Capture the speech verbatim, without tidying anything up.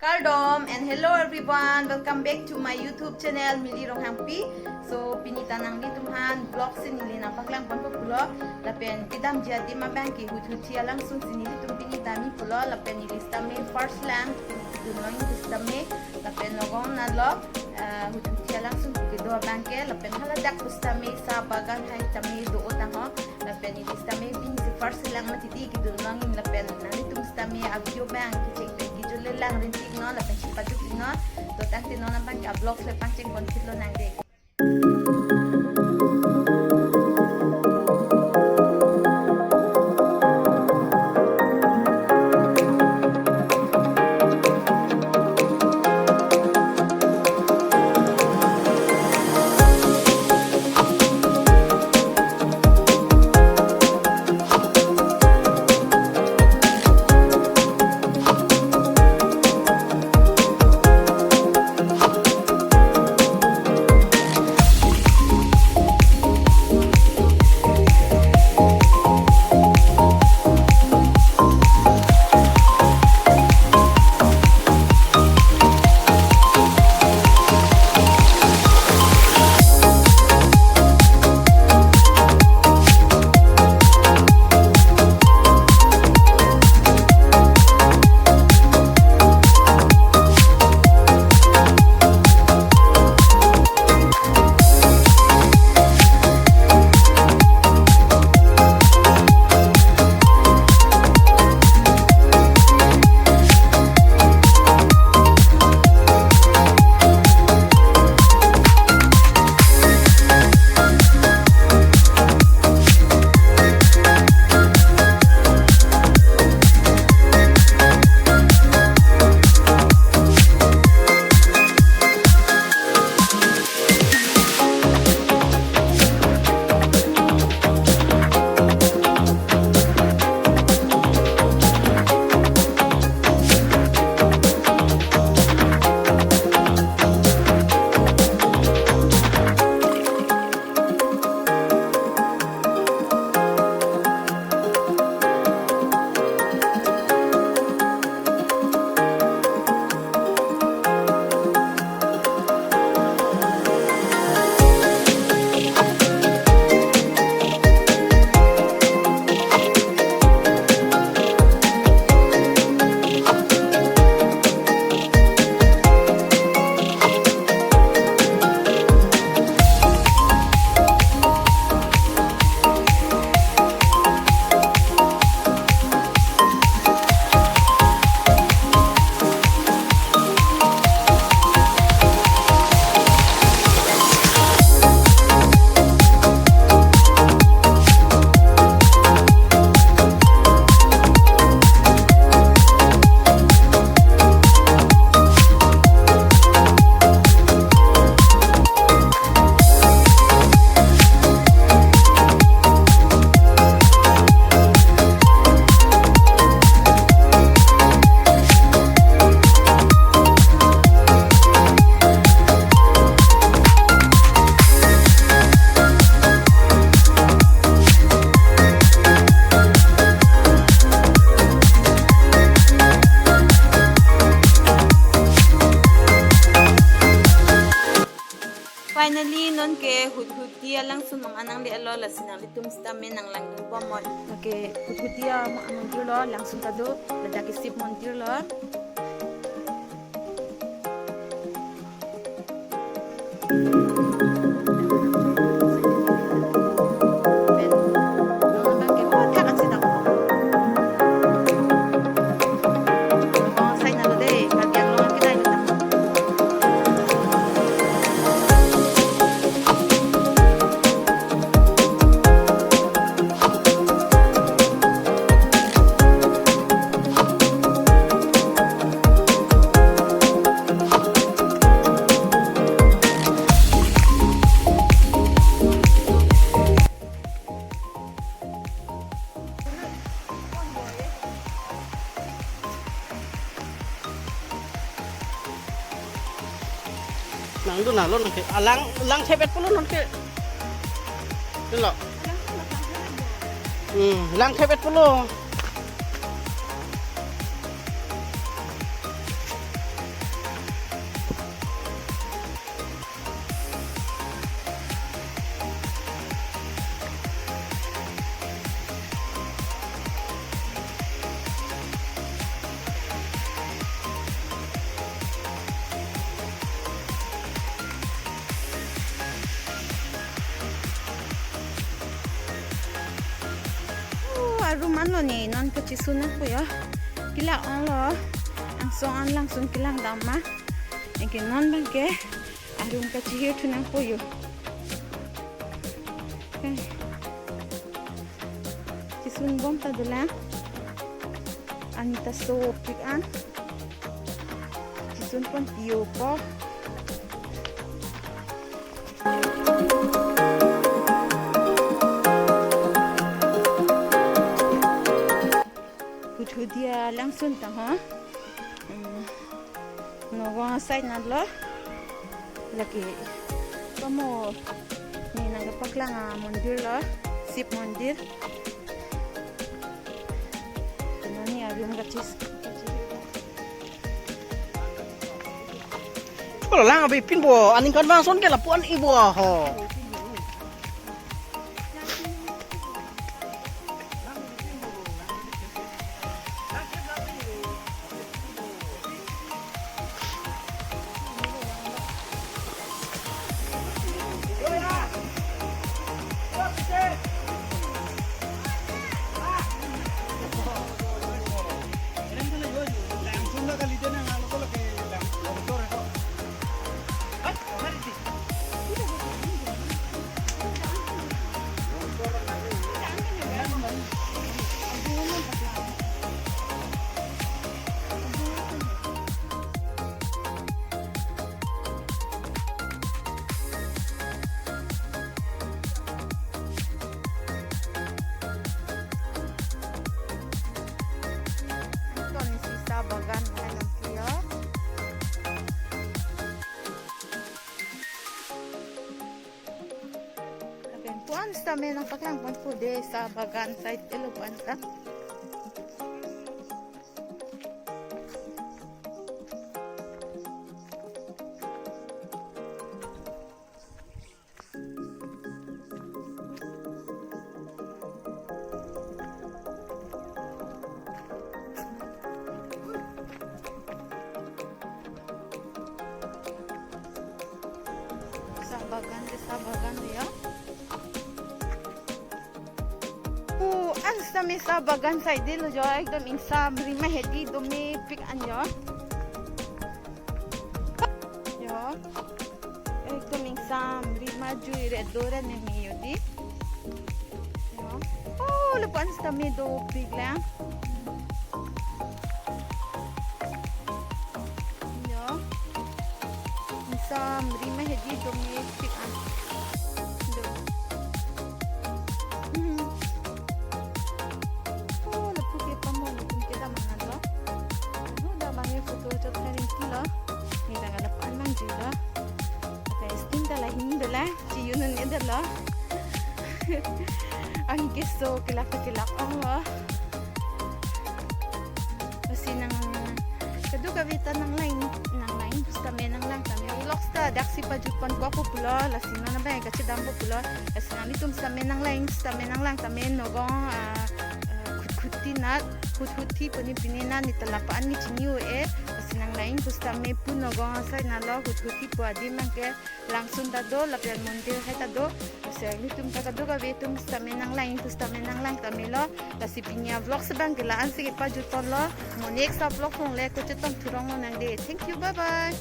Kardom and hello everyone, welcome back to my YouTube channel Mili Ronghangpi. So pini ta nanglitum aphan vlog si neli nangpaklang ponpo pulo, lapen kedamji adim abang ke Huthuthi alangsun si nelitum pini ta mi pulo, lapen neli sitame first lang, kedun long sitame, lapen nogong nalo, ah, Huthuthi alangsun kedo abang ke, lapen haladak pu sitame sa bagan hai tame do-o tangho, lapen neli sitame pini si first lang mati di kedun long in, lapen nanglitum sitame a-video abang kechek pen kejut le lang rinti non, lapen chepaduk non, to tangte non abang ke a-vlog le pangcheng pon phit lonang dei. Finally, non ke Huthuthi alangsun nang anang de alo, lasi nanglitum sitame nanglangdun bomnon. Ke Huthuthi a mo anang tirlo, langsun ta do, ladak ke Shiv mondir lo. Nangdun alo nang ke, alang, lang thepet pulo non ke. Ilo. Hmm, lang thepet pulo. Arum anlo ne non kachisun nangpo jo. Kelak onglo. Angsong an langsun kelang dam ma. Anke non abangke arum kachihir thu nangpo jo. Chisun bom ta dolang. Anita sopik an. Chisun pon tio po. Huthudia langsun ta ho. Hmm. Nogong asai nalo. Lake kamo ne nangkepaklang amondir lo. Shiv mondir. Nani arum kachis. Cholo lang abi pinbo, aningkan bangson ke lapu-an ibo ho. Ton isi sa bagan lahenang ke jo. Lapen pu-an sitame nangpaklang ponpo de sa bagan side elo pu-an ta. Sa bagan ke sa bagan ya. Pu-an sitame sa bagan side lo jo, ekdom ingsam rima hedi dome pik an jo. Jo. Ekdom ingsam rima jui re do re ne mi jo di. Jo. Oh, lapu-an sitame dopik lang. Jo. Ingsam rima hedi dome pik an. Jo. Hmm. Oh, lapu ke pamo lapu ke dam nanglo. Oh, dam abang photo chot kharing ti lo. Ne dang lapu-an mangjui lo. Ate sting ta lahin dolang. Chiyun un-e dolo. Anke so kelak kelak onglo. Lasi nang kadokave ta nang lang, nang lang sitame nang lang tame. Vlogs ta daksi pajut pon po pulo, lasi non abang kachedam po pulo. Lasi nanglitum sitame nang lang sitame nang lang tame, Nagaon, ah, ah, Khutkhoti nat, Khutkhoti pu ne pine nat ne ta lapu-an ne chini un-e. Lasi nang lang pu sitame pu Nagaon asai nalo, Khutkhoti pu adim abangke langsun ta do, lapen mondir hai ta do. Lasi nanglitum ta kadokave atum sitame nang lang pu sitame nang lang tame lo. Lasi pini avlogs abangke la-an si kepajut ponlo. Mo next avlog along le kochetong thurong lonang de. Thank you, bye bye.